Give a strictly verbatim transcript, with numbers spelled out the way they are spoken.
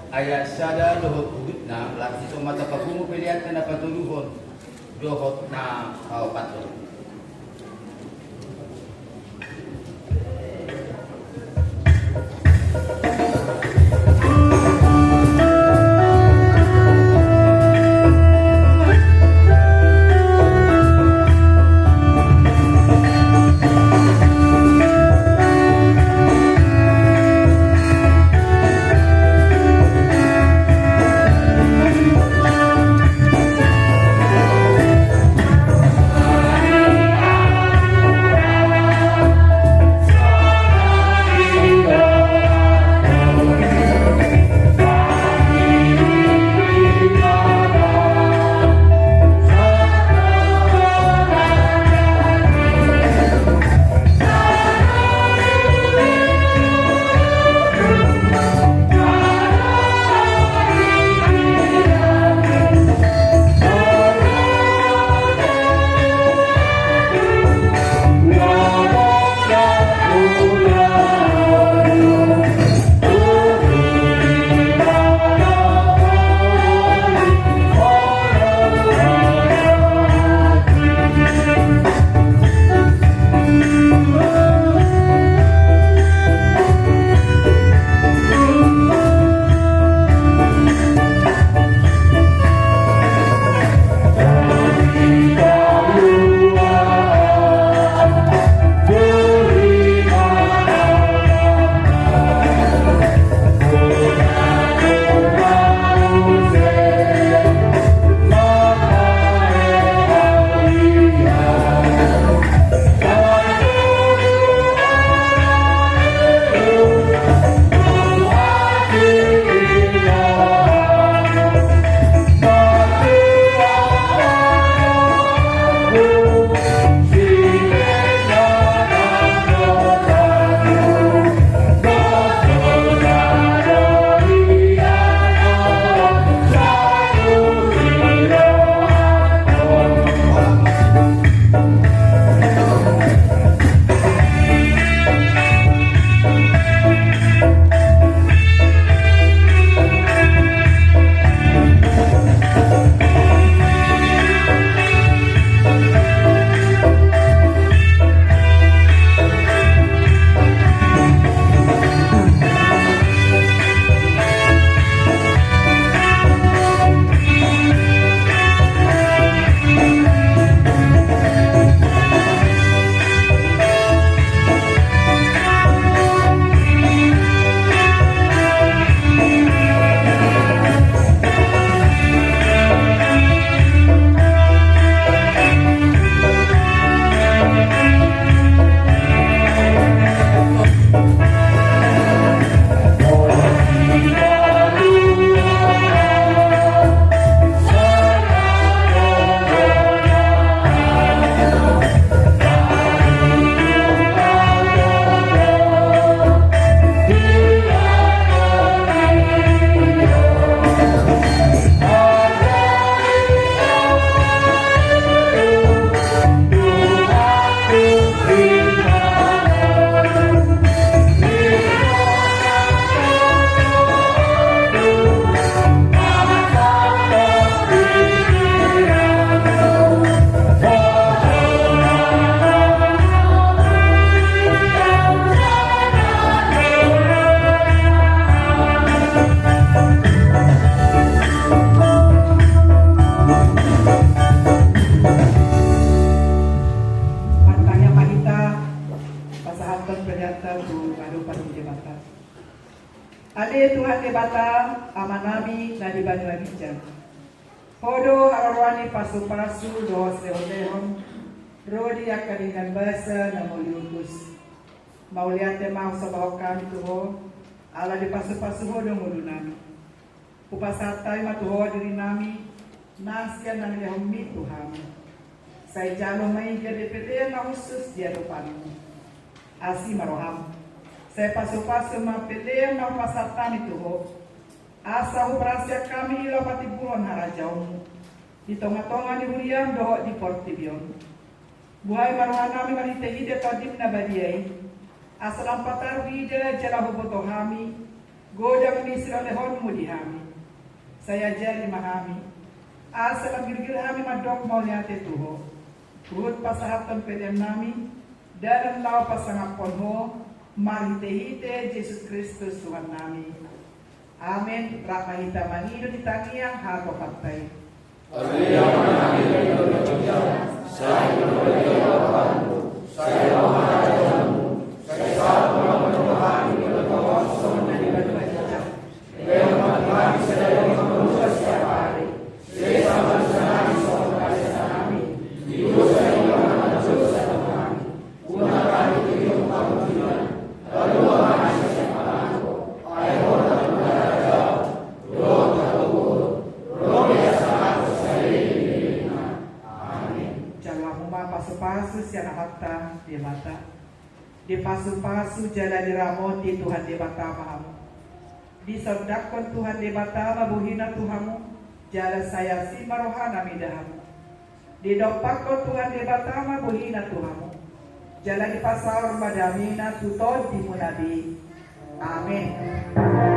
Ayat sada dohot uhutna, langsung so mata pagumu pelean na patoluhon dohot na paopathon. Martangiang ma hita, pasahathon peleanta tu adopan ni Debata. Ale Tuhan Debata, Amanami na di banua ginjang. Ho do haroroan ni pasupasu dohot silehonlehon ro di angka denggan basa na mauliutus. Mauliate ma husomba hami tu Ho, ala dipasupasu Ho do ngolunami. Hupasahat hami ma tu Ho dirinami, nang sian na nilehonMi tu hami. Sai jalo ma i gabe pelean na hushus di adopanMu. Asi ma rohaM. Sai pasupasu ma pelean na hupasahat hami tu Ho. Asa huparsiap hami laho patimbulhon harajaonMu di tongatonga ni huriaM dohot di portibi on. Buhai ma rohanami marhitehite Tondim na badia i, asa lam pataru ida jala huboto hami, Godang ni silehonmu di hami, sai ajari ma hami, asa lam girgir hami mandok mauliate tu Ho. Huhut pasahathon pelean nami, dalan laho pasangaphon Ho, marhitehite Jesus Kristus Tuhannami. Amen. Rap ma hita mangido di tangiang hatopanta i. Jalo hamu ma pasupasu sian Amanta Debata. Dipasupasu jala diramoti Tuhan Debata ma hamu. Disondangkon Tuhan Debata ma bohina tu hamu, jala sai asing ma rohana mida hamu. Didompakkon Tuhan Debata ma bohina tu hamu, jala dipasaor ma damena tu tondimuna be. Amen.